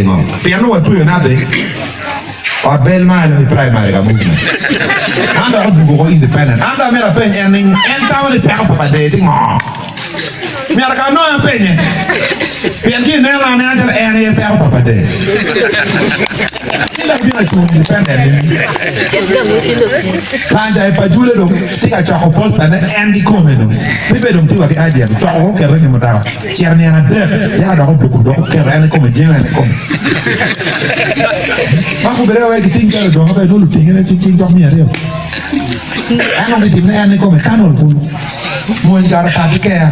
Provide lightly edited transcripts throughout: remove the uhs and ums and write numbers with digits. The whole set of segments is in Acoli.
de ngo? Pien nongo watweyo nabe ot bel malo i primary ka movement. An dok odwogo woko independent. An dong amito apeny en ni en tamo ni peko pa Bader tye ngo? Myero ka anonge apenye. Pien ki ineno anena calo en aye peko pa Bader. Ci dok bino acung independent ni. Kanja i Pajule dong tye ka coko posta ne en kikome dong. Pe be dong tye wa ki agent. Ocoko woko oketo i nge mutoka. Cito nino adek yaka dok odwogo dok oketo en kikome jengo en kikome. Ma kubede wa wek giting calo odongo be nongo lutinge ne cing cok miya aryo. En dong gitimo ne en kikome kanol kulu. Mony kara pat ki keya.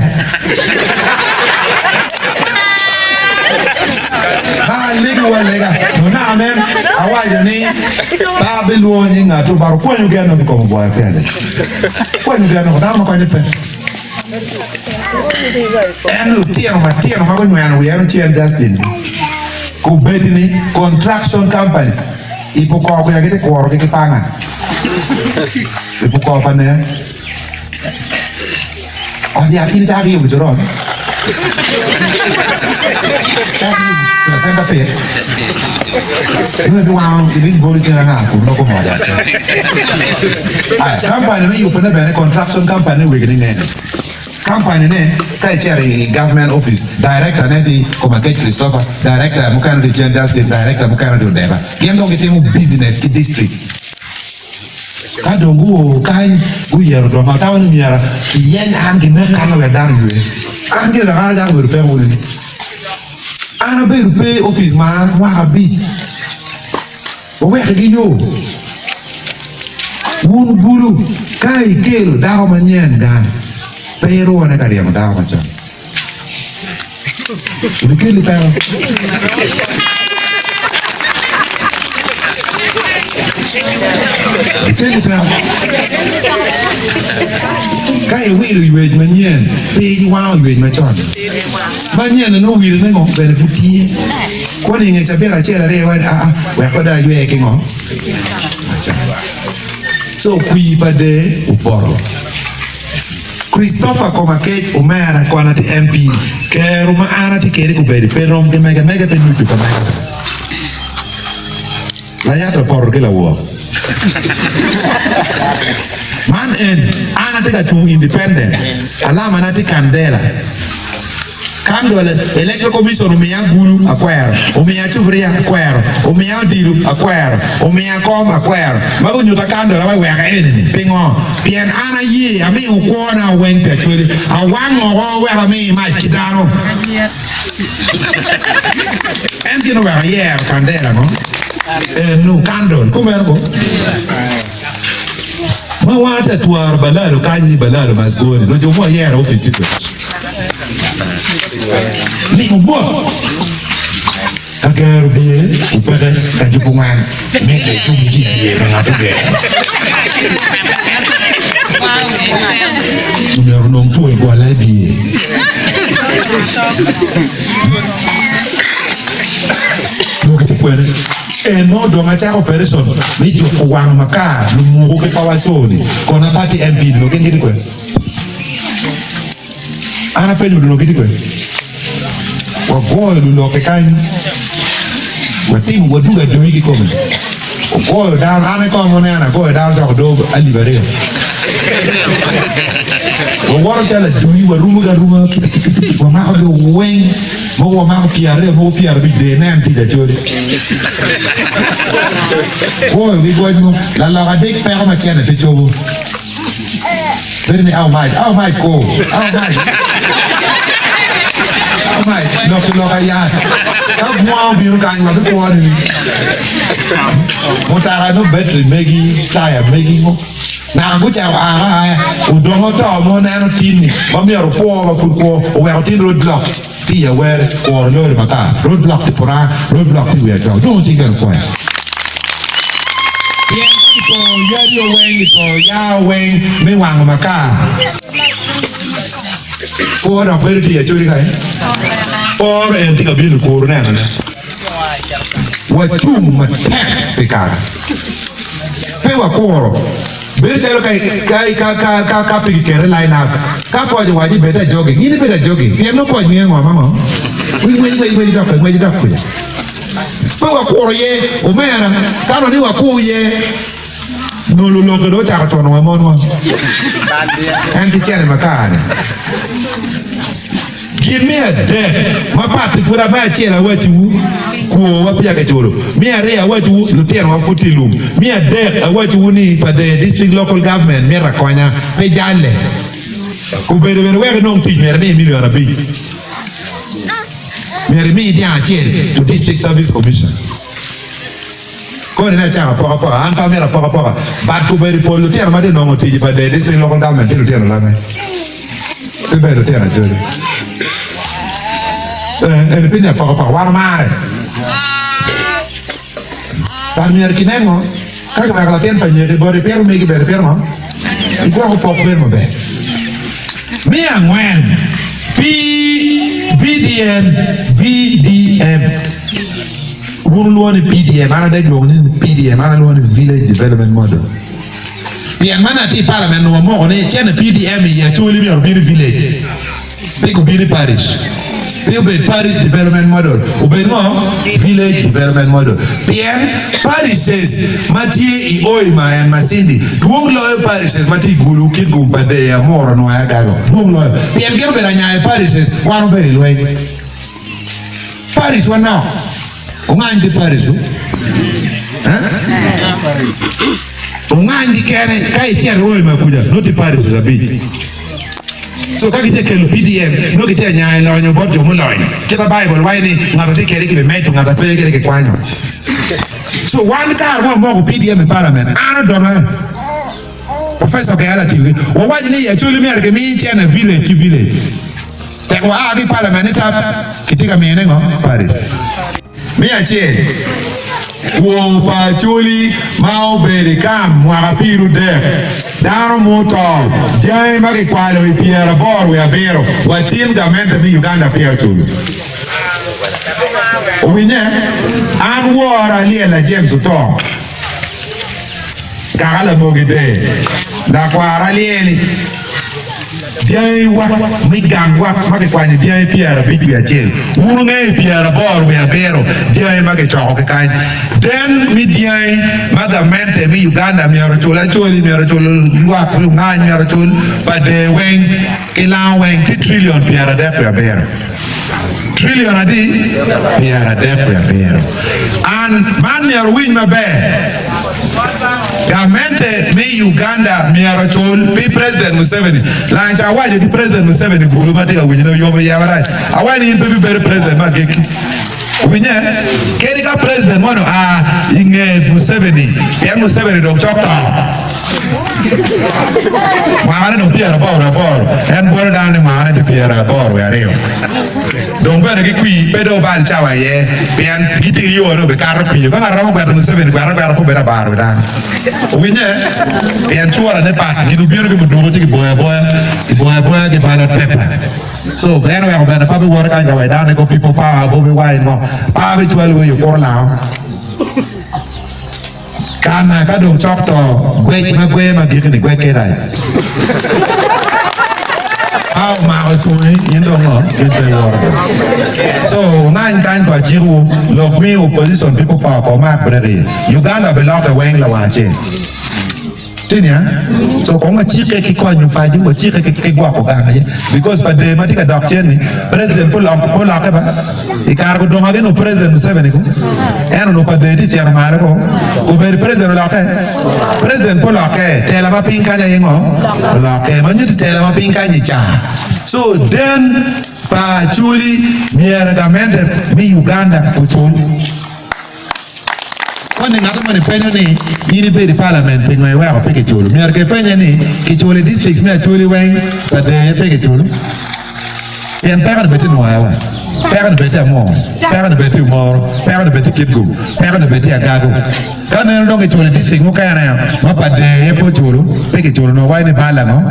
Ma alego alega, onaka nen awaco ni pe abilwongo nying ngat-tu but okwanyo gen i kom obwoyo pe adada. Okwanyo gen woko, dano ma konye pe. En lutino matino ma gunyweno wiye en ocen Justin kubedi ni contraction company i pukor kuca gitye kurogi ki panga i pukor pa nen. Ot yat in icako ki yubo coron, icako ki yubo placenta pit, nongo ibiwango ibibolo cen anga kun nongo kome ot yat pe. Aya, kampani me yubone bene contraction company ne wegine ngene. Kampani ne ka icito i government office, director ne tye Komakech Christopher, director mukene tye Jen Justin, director mukene tye Odeba. Gin dong gitimo business ki district. Ka dong guo kany, guyero dong atamo ni myero kiyeny an ginek an wek dano oywe. An gire dok an acako bedo peko wunu. An abedo pe i opic ma mwaka abic. Wawekigi yo. Wun bulu, ka ikelo dako manyen gang, pe irwone ka ryemo dako macon. Obikeli peko. Ikeli peko. Ka iwilo ywec manyen, pe iwango ywec macon. Manyen-ni nongo wilone ngo bene pud tye. Koni i nge cabit acel aryo iwaco ni aa wek pe dong aywe ki ngo macon. Co kwir pa dee opoto. Christopher Komakech omera kwana tye MP kero ma an atye kede kubedi pe rom ki mege mege pe nucu pa mega. Layata opoto ki lawok. Man en, an atye ka cung independent, alamana tye kandela. Candle, Electoral Commission omiya agulu, akwero, omiya cupuria, akwero, omiya odilo, akwero, omiya kom, akwero. Magi onyuta candle awa iweka eni-ni. Pingo? Pien an aye, amiyo kwona weng pi Acholi. Awango oko wek ami mac ki dano. En gin oweko ayero kandela ngo? Enu, candle. Kumeno ko? Ma wan atye atwaro balalo kany ni balalo must go ni, dong jo mo ayero opic tye kwede. Limo mot ka gero biye opeke ka juko wan mege icung ki i biye pa ngat ogero. Omyero onong twol gwala i biye. Nongo gitye kwene. En ma odong acako operation me juko wang makar lumuku ki power saw ni kona party MP ni nongo gin gitye kwene. An apenyo onongo gitye kwene. Wagoyo lulokke kany, watimo wadwogo adoyi kikome. Ogoyo dano, an aye kong oneno agoyo dano cok odoo alip aryo. Wawoto calo adoyi, warumogi aruma, wamakogi weng, mogo wamako pyeraryo, mogo pyerabic, dong inen tic Acholi. Goyogi goc mo, lalok adek peko ma cene pe cobo. Bedo ni how much, how much ko, how much, how much, lok ki lok ayat. Ka bunga obino kany wabikwo ni mutoka nongo battery megi, taya megi ngo. Naka gucako aa aya, odongo oto mo neno tinni ma myero okwo ma pud kwo, oweko tin road block tye i awere, kworo lori makar, road block tye puranga, road block tye i wi ajwaka, dong cing bene okwoya. Pien ka kitongo yadi weng, kitongo yaa weng me wango makar, kwo dok bedo tye i acholi kany. Oro en tye ka bino i kuru nenone. Wacung matek pi kare. Pe wakuro. Bedo calo ka, ka, ka, ka, ka pe gikete line up. Ka koc owaco ni bed ajogging, in ibed ajogging pien nongo koc ngeyo ngo ma ngo. Ngwec, ngwec, ngwec dok, ngwec dok kuca. Pe wakuro iye, omera, ka nongo ni wakur iye, nongo lulokke dong ocako cuno wa monwa. En ki cene makar-ni. Gin me adek mapat-ti pud me acel awacciwu, kwowa peya kiculo. Me aryo awacciwu, lutinowa pud tye i lum. Me adek awacciwu ni Pader District Local Government mito akonya, pe jalle. Obedo bene wek inong tic myero imi milion abic. Myero imi dyang acel to District Service Commission. Koni ni acako apokapoka, an pe amito apokapoka but kobedo i pol lutino ma tye nongo tic i Pader District Local Government tye lutino lame. Pe bedo lutino ajoli. Eh, eni pe ni apokapoka, wan omare. But myero kinen ngo? Ka kiweko latin pa nyeki boti, pito megi bene pito ngo? Igwoko pok bedo maber. Me angwen, pi VDM, VDM. Wun wulwongo ni PDM, an adek lwongo ni PDM, an alwongo ni Village Development Model. Pien man atye i parliament nongo wamoko ni cene PDM i Acholi myero obin i village, pe gubin i parish. Pe obed Parish Development Model, obed ngo? Village Development Model. Pien parishes ma tye i Hoima and Masindi dwong loyo parishes ma tye i Gulu, Kitgum, Pader, Amuro, Nwoya, Agago. Dwong loyo. Pien gin obedo anya i parishes, wan obedo i lweny. Parish wa nok. Ongany tye parish wu? Eh? Ongany ki kene ka icito i Hoima kuca nongo tye parishes abic. So ka gitye ka kelo PDM, nongo gitye ka nyayo lonyo bot jo mulony. Kit ma Baibul waco ni ngat ma tye kwede kibimedo, ngat ma pe kwede kikwanyo. So wan kare ma wamoko PDM i parliament, an odonga, Professor Ogera atiyo ki, wawaco ni Acholi myero kimi cene village ki village. Tek waa ki i parliament ni tap, kitye ka miyone ngo? Parish. Me acel, kwo pa Acholi ma obedo i kam mwaka pirudek, dano muto, jangi ma kikwalo i pyeraboro wiye abiro wa tin gamente me Uganda peya oculo. Owinye? An wora Lyella James oto, kaka Lamogi Dee, lakwara Lyeli. Dyangi wa me gangwa ma kikwanyo dyangi 51 wun wungeyo 87 dyangi ma kicoko ki kany. Den mi dyangi ma gamente me Uganda myero ocul Acholi myero ocul lwak lungany myero ocul Pader weng ki Lango weng tye trillion 37. Trillion adi? 37. An man myero wuwiny maber. Gamente me Uganda myero ocul pi President Museveni. Lanca awaco ki President Museveni bulu ma tye ka winyone oyomo iye marac. Awaco ni in pe ibibedo President me agikki. Winye? Kadi ka President moni oa i nge Museveni pien Museveni dong cok to. Mwakane dong 88, en bwolo dano ni mwakane tye 82. Dong bene ki kwir pe dong obal cawa iye pien gitye ki yo ni obikato kwir. Ka ngat romo gweto Museveni gwet agweta pe obedo abaro wi dano. Owinye? Pien cura ne pat gin obino ki muduku ci kiboyo aboya kiboyo aboya ki ballot paper. So en oweko bene pe abiwoto kany ka wa dano ni go people power Bobi Wine mo pe abicwalo wa i okuro lango. Kana ka dong cok to, gwec ma gwe ma giki ni gwec ki rac. Ka omako cungi, in dong ngo? In pe iworo dong. So, wungany kany ko acikwu, lok mi opposition people power ko omak brek iye. Uganda biloke weng lawang acel. Tye niya? So kong wacikke ki konyo paco, wacikke ki gwoko gang aye. Because pa dee ma tye ka dok cen ni, president pe olokke ba. I kare gudongo gi nongo president Museveni ku, en onongo pa dee tye cito malo ku. Obedo president olokke? President pe olokke, tela ma piny kany aye ngo? Olokke. Ma nyuto tela ma piny kany i ca. So den pa Acholi myero gamente me Uganda ocul. Koni ngat moni penyo ni, In ibedo i palament pingo iweko pe kiculo? Myero kipenye ni, Kiculo i districts me Acholi weng pa deye pe kiculo? Pien peko ni bene tye Nwoya wa, peko ni bene tye Amuru, peko ni bene tye Omoro, peko ni bene tye Kitgum, peko ni bene tye Agago. Ka neno dong kiculo i district mukene ma pa deye pe oculo, pe kiculo nongo waco ni bal ango?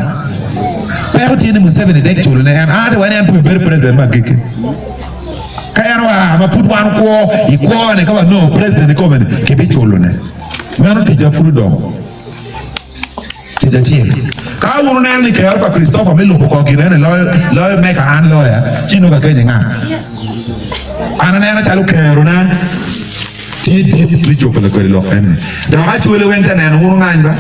Peko tye ni Museveni dek culo ne en, an atye waco ni en pe obedo president me agikki. Ka en oa ma pud wan okwo i kwo-ni, ka wanongo president kikome-ni, kibiculone. Meno ticca pud odong tic acel. Ka wun wuneno ni kero pa Christopher me lubo kor gin eni loyo, loyo mega an loya, ci nongo agenye nga? An aneno calo kerona. Tye dit me cobo lakwede lok eni. Dok acwele weng te neno wunu ngany ba.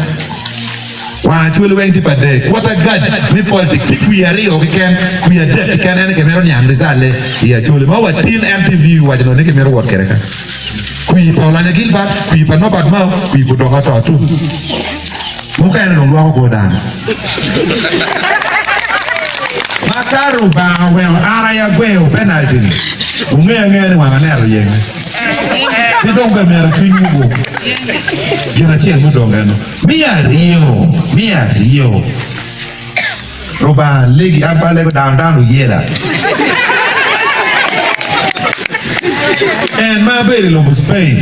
Wang acwele weng tye pa dek. Kwota gac me politik tye kwi aryo keken, kwi adek keken ene kimito niang rizalle i acwele ma wa tin MTV owaco nongo ni kimito wot kwede ka. Kwi pa Olanya Gilbert, kwi pa Norbert Mao, kwi pa Odoko Ato Atum. Mukene dong lwoko kor dano. Ma ka Rubanga oweko an aye agweyo penalty-ni, wungeyo angeya ni wang aneno yenge. Pe dong bene myero cwinywu ogur. Gin acel mudong eno, me aryo, me aryo, Rubanga alegi, an pe alego dano, dano oyela. En ma abedo i lobo Spain,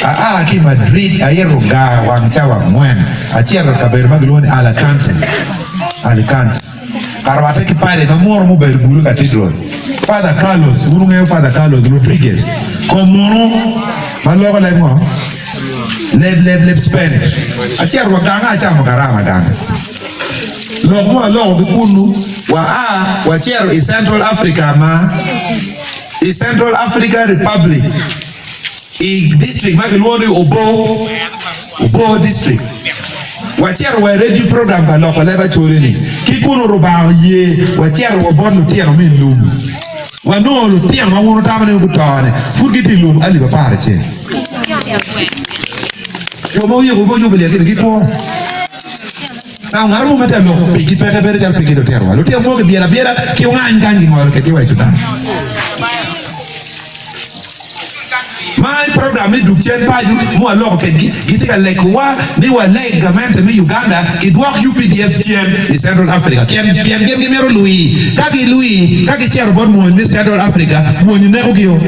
aa ki i Madrid aito gar wang cawa angwen, acito i kabedo ma gilwongo ni Alicante, Alicante, ka rwatte ki padi ma munu mubedo i Gulu Cathedral, Father Carlos, wun wungeyo Father Carlos Rodriguez, kom munu ma loko leb ngo? Leb leb leb Spanish. Acito wa gange acamo karama gange. Lok mo aloko ki kunnu, wa a wacito i Central Africa ma i Central Africa Republic i district ma kilwongo ni Obo, Obo District. Wacito wa i radio program ka loko leb Acholi-ni. Ki kunnu Rubanga oye wacito wa bot lutino me i lum. Wanongo lutino ma wun wutamo ni guto-ni pud gitye i lum alip aparacel. Jo ma oyeko go yubo lyel-gi gikwo. Ka ngat mo ma tye ka loko pigi peke bedo calo pigi lutino wa. Lutino mogo gibyelo abyela ki ongany kany gingolo kwedgi wa i Sudan. Ma i program me dug cen paco ma waloko kwedgi gitye ka legowa ni waleg gamente me Uganda gidwok UPDF cen i Central Africa pien gin gimito lwi. Ka gilwi ka gicito bot mony me Central Africa mony nekogi o.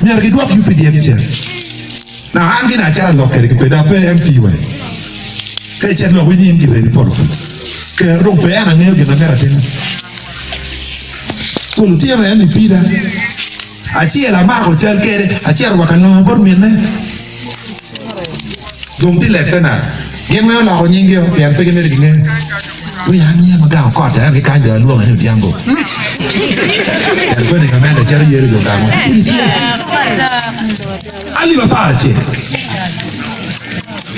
Myero gidwok UPDF cen. Na an gin acito alok kwede ki kwede ape MP wa. Ka icit lok winyo in gire ni poto piny. Ker dong pe an angeyo gin ma myero atim. So lutino en ni pida. Acel amako cal kede acito wa ka nongo bot minne. Dong tye leftenant. Gin weng oloko nyinggi o pien pe gimito ginge. Wi an nya ma gang okot en ki kany dong alwonge ni Odhiambo. Pien koni gamente cito yero jo gangwa. Alip aparacel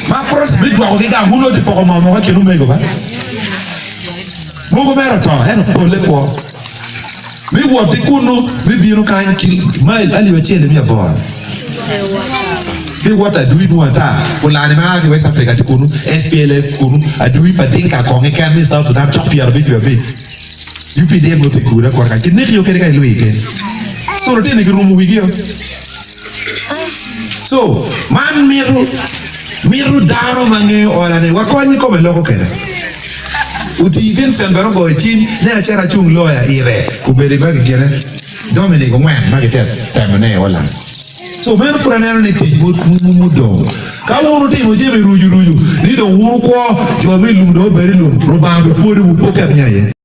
ma process me dwoko ki gang wun tye poko ngom woko i kin omego ba. Mogo mere oto ento polle kwo. Me wot ki kunnu me bino kany ki mail alip acel ki miya aboro. Me wot adui nwo ata Fulani ma a ki West Africa tye kunnu, SPLA kunu, adui pa Dinka kong keken me South Sudan cok 55 wiye abic. UPDF nongo tye kure akura kany kinekio kadi ka ilwi keni. So lutini girumo wigio. So man mito mito dano ma ngeyo ola ni wakony kome loko kede. Otii Vincent bene ogoyo cim ni acito acung loya ire obedo i ma gigine Dominic Ongwen ma gitye ka temo ne i Holland. So meno pud aneno ni tic mudong. Ka wun wutimo jami rucu rucu ni dong wun wukwo jo me i lum dong obedo i lum Rubanga bipwodi wu pe wuket nya iye.